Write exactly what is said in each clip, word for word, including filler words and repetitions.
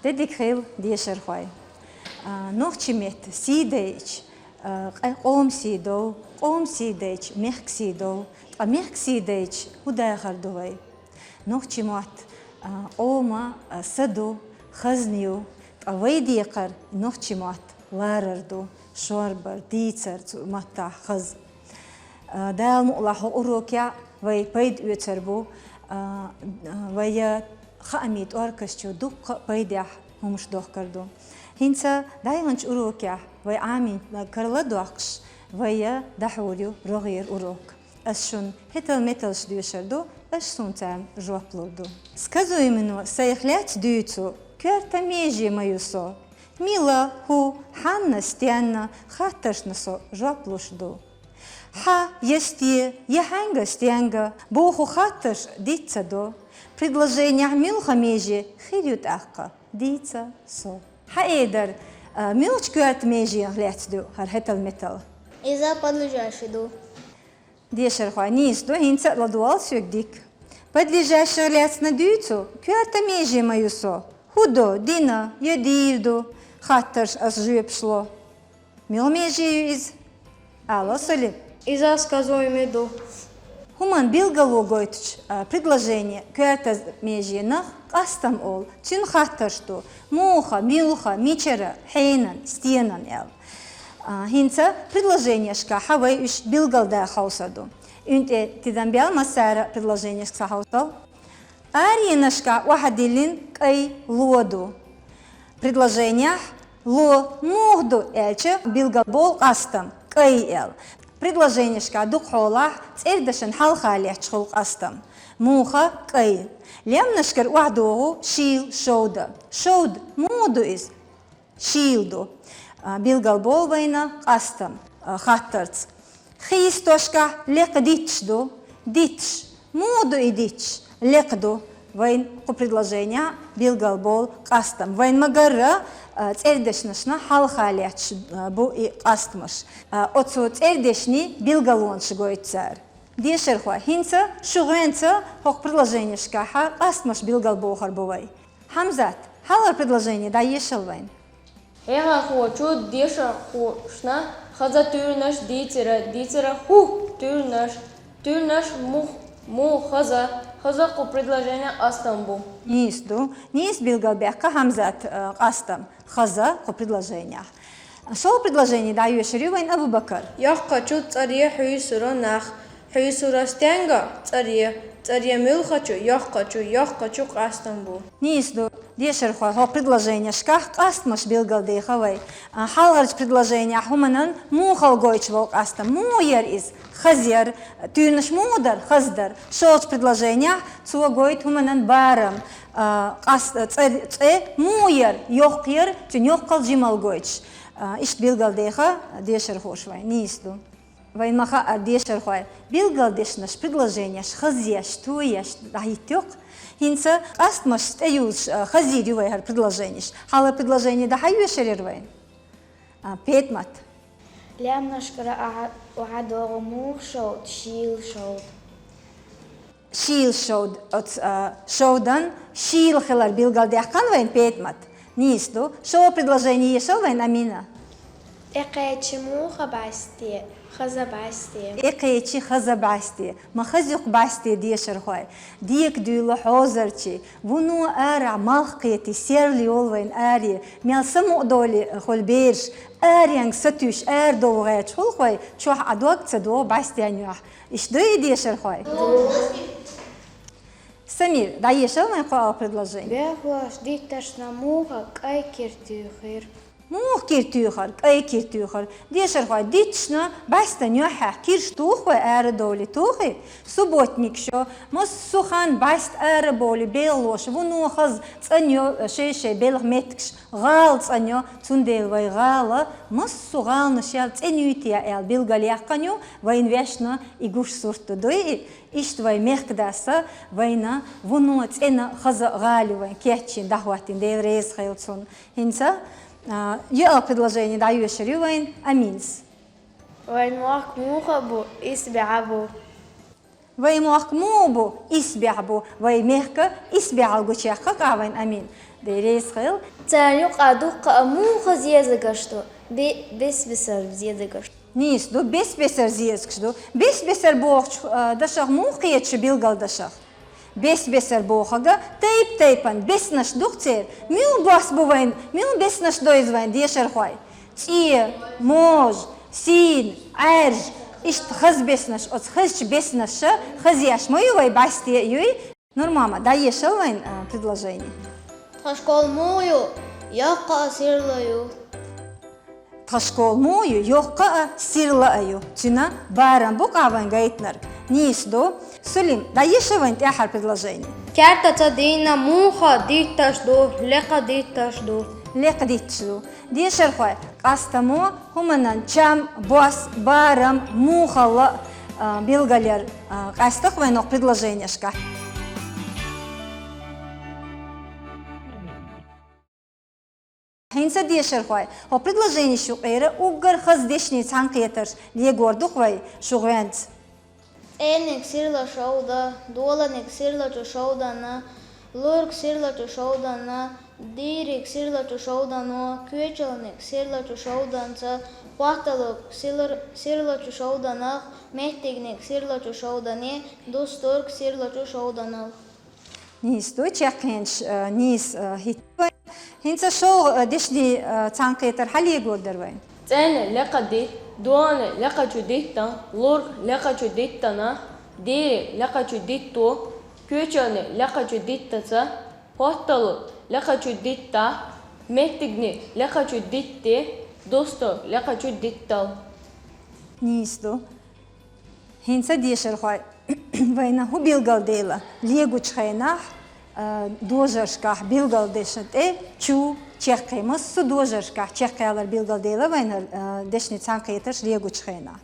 Де дика хийла, дешархой. А, нохчий метта сий дайча, а, къа-, къоман сий дов, къоман сий дайча, мехка сий дов, ткъа мехка сий дайча, фу дахар ду вай? Нохчий мотт, а, къоман, а, са ду, хазна ю, ткъа вай декхар нохчий мотт ларар ду, шорбар, дийцар цу маттахь хаза. А, Дала мукъалахь, хӀокху урокехь вай пайда оьцур бу, а, а, вай хаамийн тӀоаркхашчо дуккха а пайдехь хӀумаш дохкур ду. ХӀинца дӀаяханчу урокехь вай Ӏамийнарг карладоккхуш, вай дӀахьур ю рогӀера урок. Ас шуна хӀетал-металш доьшур ду, аш суна царна жоп лур ду. Сказуемино сайх лаьцна дуьйцу, коьрта меже ма ю со. Мила, хӀу, хьанна, стенна хаттаршна со жоп луш ду. Хьан, я стен, я хьаьнга, стенга боху хаттарш диц ца до. Предложенехь муьлха меже хир ю тӀаккха, дийца со. Хьан, Эдар, а, муьлхачу коьрта меженах лаьцна ду хӀара хӀетал-метал? Иза подлежащий ду. Дешархой, нийса ду, хӀинца а ладогӀал соьга дика. Подлежащих лаьцна дуьйцу, коьрта меже ма ю со. ХӀу до, дина, я дийр ду, хаттарш ас жоьпаш ло. Муьлха меже ю иза? Ала, Салим. Иза сказуемый ду. ХӀуманан билгало гойтучу, а, предложенин коьрта меженах къастам олу. Цуьнан хаттарш ду: муха, муьлха, мичара, хьенан, стенан аьлла. А, хӀинца предложенешкахь вай уьш билгалдан хьовсур ду. Уьн тӀе тидам бел массара а предложенешка схьахьовсал. Аренашкахь охьадиллина кӀайн ло ду. Предложенехь ло муха ду аьлча, билгалболу къастам, кӀайн аьлла. Предложенешкахь дукха хьолахь цӀердашна хьалха лаьтташ хуьлу къастам. Муха, кӀайн. Лаьмнашкара охьадогӀу шийла, шовда. Шовда муха ду иза? Шийла ду. А, билгалболу вайна къастам, а, хаттарца. Хийстошкахь лекха дитташ ду. Дитташ. Муха ду и дитташ? Лекха ду. Вайн кху предложенехь билгалболу къастам. Вайн ма-гарра, а, цӀердашнашна хьалха лаьтташ, а, бу и къастамаш. А, оцу цӀердешнийн билгалонаш гойту цара. Дешархой, хӀинца шу гӀоьнца хӀокху предложенешкахь къастамаш билгалбохур бу вай. Хьамзат, хьалхара предложени дӀаешал вайн. Хьехархочо дешархошна хаза туьйранаш дийцира, дийцира хӀу туьйранаш, туьйранаш мух-, муха хаза, хаза кху предложенехь къастам бу. Нийса ду. Нийса билгалбаьккхина Хьамзат, э, къастам хаза кху предложенехь. ШолгӀа предложени дӀайоьшур ю вайн, Абу-Бакар. Йоккхачу цӀаре хьуьйсура нах. Хьуьйсура стенга? ЦӀаре. ЦӀаре муьлхачу? Йоккхачу, йоккхачу къастам бу. Нийса ду, дешархой, хӀокху предложенешкахь къастамаш билгалдеха вай. А, хьалхарчу предложенехь хӀуманан мухал гойтуш волу къастам. Муха яра иза? Хаза яра. Туьйранаш муха дара? Хаза дара. ШолгӀачу предложенехь цо гойту хӀуманан барам. А, къаст-, цӀе, цӀе муха яра? Йоккха яра, цуьнан йоккхал, жимал гойтуш. А, иштта билгалдеха дешархоша вайн. Нийса ду. Вайн ма-хаъара, дешархой, билгалдешнаш предложенеш хазъеш, тоеш дӀахӀиттайо-кх. ХӀинца къастамаш тӀеюьйцуш, а, хазийр ю вай хӀара предложенеш. Хьалхара предложени дӀахьайоьшур яра вайн? А, ПетӀамат. Лаьмнашкара охьа-, охьадогӀу муха шовда? Шийла шовда. Шийла шовда. Оцу, а, шовдан шийла хилар билгалдаьккхина вайн ПетӀамат. Нийса ду. ШолгӀа предложени ешал вайн, Амина. ТӀекхечи муха бӀаьсте, хаза бӀаьсте? ТӀекхечи хаза бӀаьсте. Ма хаза ю-кх бӀаьсте, дешархой. Декадуьйлу хьозарчий. Вуно арахь малх кхетий, серла йолу вайн аре. Мел самукъадолий хуьлу бераш. Аренга сатуьйсуш, арадовла гӀерташ хуьлу-кх вай, чохь Ӏа дог ца догӀу бӀаьстенна юьхь. Иштта дуй, дешархой? Самир, дӀаешал вайн кхоалгӀа предложени. Бехлош дитташна муха кӀайн кира туьйхира? Муха кира туьйхира, кӀайн кира туьйхира? Дешархой, дитташна бӀаьстенна юьххьехь кираш туху вай, арадовлий тухий? Субботникаш йо, массо а хан бӀаьста арабовлий, бехлоша, вуно хаза цӀанйо шай-шай белхан меттигаш. ГӀала цӀанйо, цундела вай гӀала массо а гӀаланаш ял цӀена юйту аьлла билгалъяьккхина ю, вайна вешна и гуш сурт ду, дуй и? Иштта вай мехкадас вайна вуно цӀена, хаза гӀала ю вайна кечйина, дӀахӀоттийна, Дела реза хуьлда цунна. ХӀинца, а, юьалгӀа предложени дӀайоьшур ю вайн, Аминас. Вайн мохк муха бу? Исбаьхьа бу. Вай мохк муха бу? Исбаьхьа бу. Вай мехка исбаьхьал гучуяьккхина-кх вайн, Амин. Деррис хил. Царна юкъа дуккха а муха зезагаш ду? Бе-, бес-бесар зезагаш. Нийса ду, бес-бесар зезагаш ду. Бес-бесар бохучу, а, дашах муха кхета шу билггал дашах? Бес-бесар бохург тайп-тайпана беснаш ду-кх церан. Мила бос бу вайн, мила беснаш дойзу вайн, дешархой? ЦӀе, можа, сийна, Ӏаьржа, иштта хаза беснаш, оцу хазачу беснаша хазъеш ма ю вай, бӀаьсте а юй. Нур-Мохьмад, дӀаешал вайн, а, предложени. Тхан школа муха ю? Йоккха а, сирла а ю. Тхан школа муха ю? Йоккха а, сирла а ю. Цуьнан барам бу-кх вайн гайтинарг. Нийса ду. Сулим, дӀаешал вайн тӀаьххьара предложени. Кертаца дийнна муха дитташ ду, лекха дитташ ду? Лекха дитташ ду. Дешархой, къастамо хӀуманан чам, бос, барам, мухалла, а, билгалъяр, а, къаьстина вайн хӀокху предложенешкахь. ХӀинца, дешархой, хӀокху предложенеш юкъера уггар хаза дешнийн цхьаьнакхетарш легор ду-кх вай шун гӀоьнца. ЦӀениг сирлачу шовда, доланиг сирлачу шовданна, лург сирлачу шовданна, дийриг сирлачу шовдано, коьчалниг сирлачу шовданца, хӀотталург силр-, сирлачу шовданах, меттигниг сирлачу шовдане, дустург сирлачу шовданал. Нийса ду, чекхъенаш, а, нийса, а, хӀиттина вайн. ХӀинца шолгӀа, а, дешнийн, а, цхьаьнакхетар хьан легор дара вайн? ЦӀена лекха дитт, долана лекхачу диттан, лург лекхачу диттана, дийриг лекхачу дитто, коьчалниг лекхачу диттаца, хӀотталург лекхачу диттах, меттигниг лекхачу дитте, дустург лекхачу диттал. Нийса ду. ХӀинца, дешархой, вайна хӀун билгалдели легучу хенахь, а, дожаршкахь билгалдешна тӀе чу, чеккхе, массо а дожаршкахь чекхъялар билгалдели вайна, а, дешнийн цхьаьнакхетарш легучу хенахь.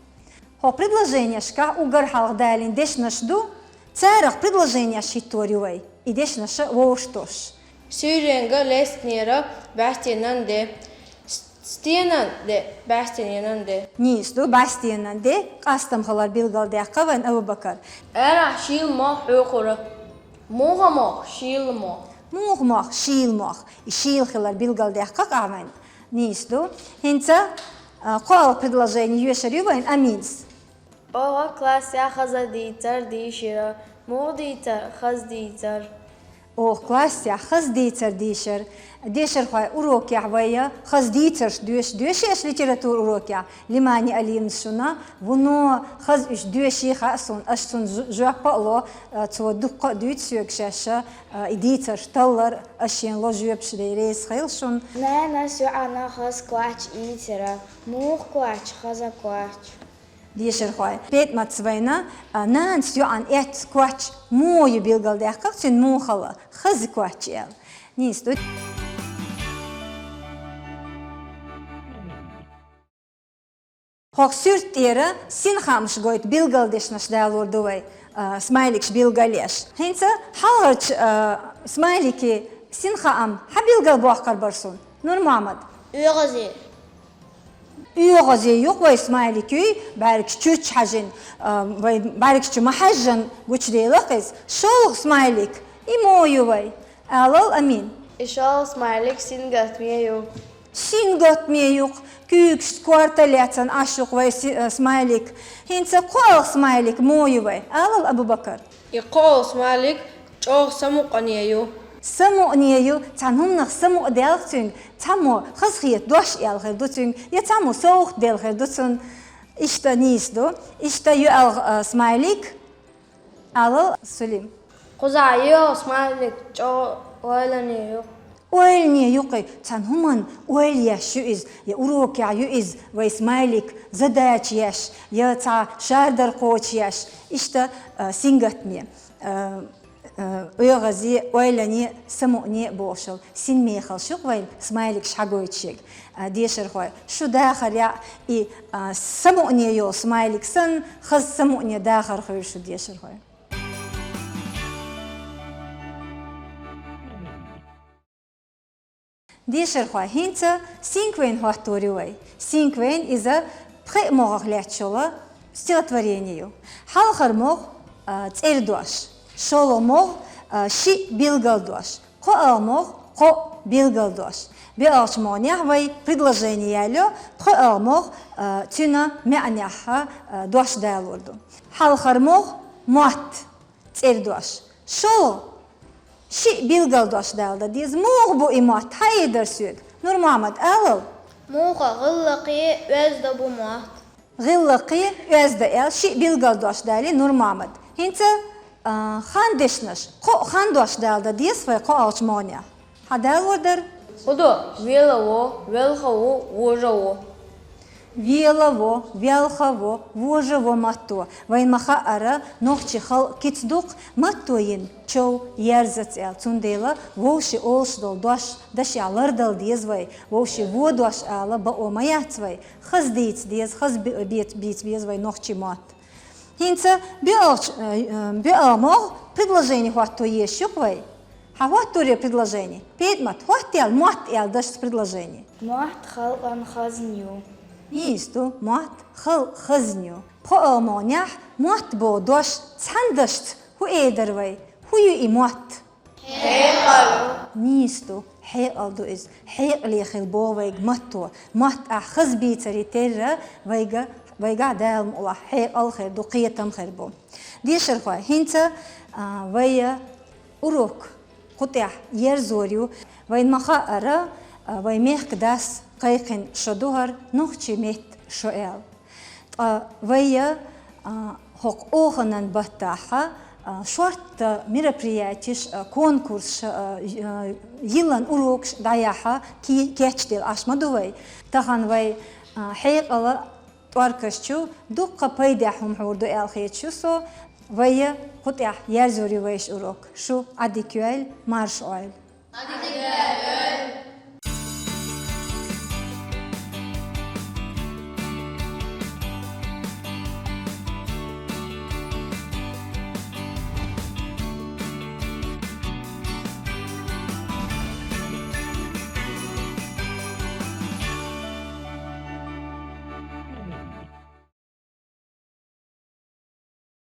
ХӀокху предложенешкахь уггар хьалха далийна дешнаш ду, царах предложенеш хӀиттор ю вай, и дешнаш вовшахтосуш. Суьйренга лестнера бӀаьстенан де. С-, стенан де, бӀаьстенан де. Нийса ду, бӀаьстенан де, къастам хилар билгалдаьккхина вайн Абубакар. Арахь шийла мох хьоькхура. Муха мох? Шийла мох. Муха мох? Шийла мох. И шийла хилар билгалдаьккхина вайн. Нийса ду. ХӀинца, а, кхоалгӀа предложени йоьшур ю вайн Аминас. Оха классехь хаза дийцар дийшира. Муха дийцар? Хаза дийцар. Оха классехь хаза дийцар дийшира. Дешархой, урокехь вай хаза дийцарш доьшу, доьшу аш литература урокехь? Лимани Алиевна, шуна вуно хаза уьш доьший хаьа суна, аш цунна жо-, жоп а ло, а, цо дуккха а дуьйцу соьга шаьш, а, и дийцарш таллар, аш шена ло жоьпаш, де реза хила шуна. Нанас йоӀана хаза коч ийцира. Муха коч? Хаза коч. Дешархой, ПетӀамас вайна, а, нанас йоӀана эцна коч муха ю билгалдаьккхина, цуьнан мухалла хаза коч аьлла. Нийса ду. ХӀокху суьрта тӀера синхаамаш гойту билгалдешнаш далор ду вай, а, смайликаш билгал еш. ХӀинца хьалхарчу, а, смайлике синхаам хьан билгалбоккхур бара суна, Нур-Мохьмад? ОьгӀазе. ОьгӀазе ю-кх вай смайлик юй, бӀаьргаш чуьрчу хьаьжжина, а, вай бӀаьргаш чу ма хьаьжжина гучуделла-кх иза. ШолгӀа смайлик, и муха ю вай? Алал, Амин. И шолгӀа смайлик сингаттаме ю. Сингаттаме ю-кх, куьйгашца корта лаьцна Ӏаш ю-кх вай си-, а, смайлик. ХӀинца кхоалгӀа смайлик муха ю вай? Алал, Абубакар. И кхоалгӀа смайлик чӀогӀа самукъане ю. Самукъане ю, цхьана хӀуманах самукъадаьлла цуьнга, цхьаммо хазахета дош аьлла хир ду цуьнга, я цхьаммо совгӀат делла хир ду цунна. Иштта нийса ду. Иштта йоьалгӀа, а, смайлик. Алал, Сулим. Кхузахь йоьалгӀа смайлик чӀогӀа ойлане ю. Ойлане ю-кх, цхьана хӀуманна ойла еш ю иза, я урокехь ю иза вай смайлик, задача еш, я цхьа шардар кхочуш еш. Иштта, а, сингаттаме. А, а, оьгӀазе, ойлане, самукъане бохуш. Синмехалла ю-кх вайн смайликаш хьагойтуш ерг. А, дешархой, шу дахар яӀ и, а, самукъане йолу смайлик санна, хаза самукъане дахар хуьлда шу, дешархой. Дешархой, хӀинца синквейн хӀоттор ю вай. Синквейн иза пхеа могӀах лаьтташ йолу стихотворение ю. Хьалхара могӀа, а, цӀердош, шолгӀа могӀа, а, шиъ билгалдош, кхоалгӀа могӀа кхоъ Билгалдош. БоьалгӀача могӀанехь вай предложени яьлла, пхоьалгӀа могӀа, а, цуьнан маьӀнехь, а, дош далор ду. Хьалхара могӀа мотт, цӀердош. ШолгӀа шиъ билгалдош дала дан деза. Муха бу и мотт, хьаийдар соьга? Нурмохьмад, алал. Муха гӀиллакхе оьзда бу мотт. ГӀиллакхе оьзда аьлла, шиъ билгалдош далий Нурмохьмада. ХӀинца, а, хандешнаш, кхо хандош дала дан деза вай кхоалгӀача могӀанехь. Хьадалор дара? Худа, велаво, велхаво, вожаво. Велаво, велхаво, вожаво матто. Вайна ма хаъара, нохчийн халкъ кица ду-кх матто йина чов ерзац аьлла. Цундела вовшийн олуш долу дош дашехь лардала деза вай, вовшийн вон дош ала бакъо ма яц вай. Хаза дийца деза, хаза би-, бец-, бийца беза вай нохчийн мотт. ХӀинца боьалгӀача, э, э, боьалгӀа могӀа предложени хӀотто езаш ю-кх вай. Хьан хӀоттор ю предложени? ПетӀамат, хӀотта аьлла, мотт аьлла дашца предложени. Мотт халкъан хазна ю. Нийса ду, мотт халкъан хазна ю. ПхоалгӀа могӀанехь мотт боху дош цхьана дашца хӀун эр дара вай? ХӀун ю и мотт? Хьекъал. Нийса ду, хьекъал ду иза. Хьекъале хила боху вайга матто. Мотт ахь хаза бийцаре терра, вайга, вайгахь Дала мукъалахь хьекъал хир ду, кхетам хир бу. Дешархой, хӀинца, а, вай урок кху тӀехь ерзор ю. Вайна ма хаъара, а, вай мехкан дас кхайкхина шо ду хӀара, нохчийн меттан шо аьлла. Ткъа вай, а, хӀокху оханан баттахь, а, шортта мероприятеш, а, конкурсаш, а, а, йиллан урокаш дӀаяхьа ки-, кечделла Ӏаш ма ду вай. Тахана вай, а, хьекъала тӀоркаш чу дуккха пайдехь хӀума хьур ду аьлла хеташ ю со. Вай кху тӀехь ерзор ю вайша урок. Шу Ӏадика йойла, марша Ӏойла.